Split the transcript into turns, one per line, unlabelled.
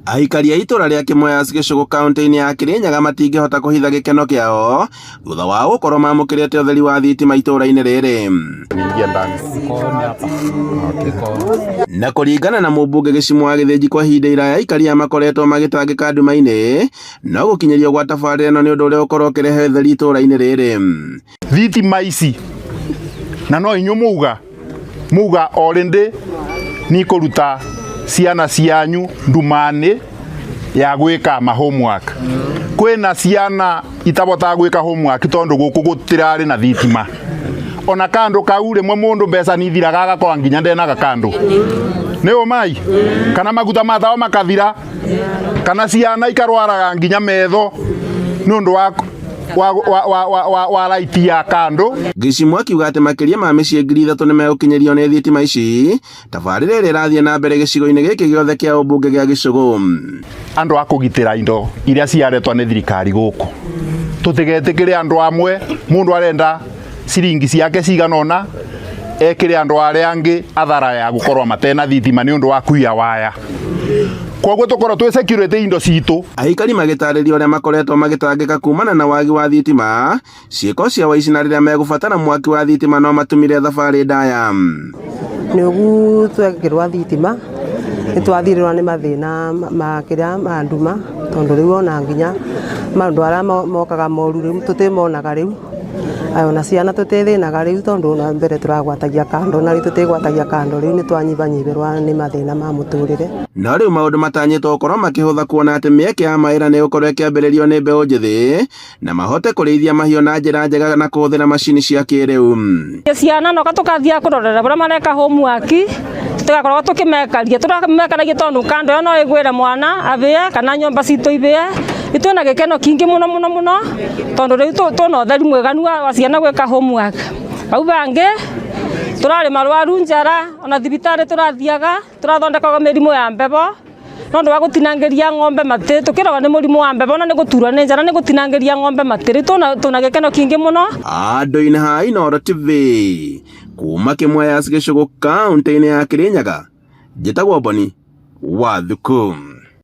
Aikari a itũra rĩa Kĩmũyas Gĩcũgũ kaunti-inĩ ya Kĩrĩnyaga matingĩhota kũhitha gĩkeno kĩao thutha wa gũkorwo mamũkĩrĩte ũtheri wa thitima itũra-inĩ rĩrĩ.
Niingia ndani.
Na kũringana na mũmbunge Gĩcimũ wa Gĩthĩnji kwa ihinda iraya aikari aya makoretwo magĩtangĩka nduma-inĩ no gũkinyĩrio gwa tabarĩra ĩno nĩ ũndũ ũrĩa ũkorwo ũkĩrehe ũtheri itũra-inĩ rĩrĩ.
Thitima ici na no inyuĩ muuga muuga already nikũruta ciana cianyu ndumani ya gwĩka ma homework kwĩna ciana itabotaga gwĩka homework tondũ gũkũ gũtirarĩ na thitima ona kandũ kau rĩmwe mũndũ mbeca nithiraga agakorwa nginya ndenaga kandũ nĩ ũmai kana maguta matawa makathira kana ciana ikarwaraga nginya metho nĩ ũndũ wa wa, wa, wa, wa, wa, wa raiti ya kandũ.
Gĩcimũ akiuga atĩ makĩria ma mĩciĩ 3,000 nĩ megũkinyĩrio nĩ thitima ici tabarĩra ĩrĩa ĩrathiĩ na mbere gĩcigo-inĩ gĩkĩ gĩothe kĩa ũmbunge gĩa Gĩcũgũ.
Andũ a kũgitĩra indo iria ciaretwo nĩ thirikari gũkũ tũtigetĩkĩre andũ amwe mũndũ arenda ciringi ciake cigana ũna ekĩre andũ arĩa angĩ athara ya gũkorwo matena thitima nĩ ũndũ wa kuiya waya koguo tũkorwo twĩ security indo citũ.
Aikari magĩtarĩria ũrĩa makoretwo magĩtangĩka kumana na wagi wa thitima, ciĩko cia waici na rĩrĩa megũbatara mwaki wa thitima no matumire thabarĩ ndaya.
Nĩ ũguo twekĩrwa thitima nĩ twathirĩrwo nĩ mathĩna ma kĩrĩa ma nduma tondũ rĩu ona nginya maũndũ arĩa mokaga moru rĩu tũtimonaga rĩu ona ciana tũtithĩnaga rĩu tondũ na mbere tũragwatagia kando na rĩu tũtigwatagia kando rĩu nĩ twanyibanyibĩrwa nĩ mathĩna ma mũtũrĩre.
No rĩu maũndũ matanyĩtwo gũkorwo makĩhũtha kuona atĩ mĩeke ya mawĩra nĩ ĩgũkorwo ĩkĩambĩrĩrio nĩ mbeũ njĩthĩ na mahote kũrĩithia mahiũ na njĩra njega na kũhũthĩra macini cia kĩrĩu.
Ciana noka tũkathiaga kũrorera ũrĩa mareka homework tũgakoragwo tũkĩmekaria tũramekaragia tondũ kando ĩyo no ĩgwĩre mwana abĩe kana nyũmba citũ ibĩe. Twĩna gĩkeno kingĩ mũno mũno mũno tondũ rĩu twĩna ũtheri mweganu wa ciana gwĩka homework. Hau bangĩ tũrarĩma rwaru njara ona thibitarĩ tũrathiaga tũrathondekagwo mĩrimũ ya mbebo no ũndũ wa gũtinangĩria ng'ombe matĩ tũkĩragwo nĩ mũrimũ wa mbebo na nĩ gũturwo nĩ njara nĩ gũtinangĩria ng'ombe matĩ rĩu twĩna gĩkeno kingĩ mũno.
Andũ-inĩ ha Inooro TV kuma Kĩmũyas Gĩcũgũ kaunti-inĩ ya Kĩrĩnyaga njĩtagwo Boni wa Thuku.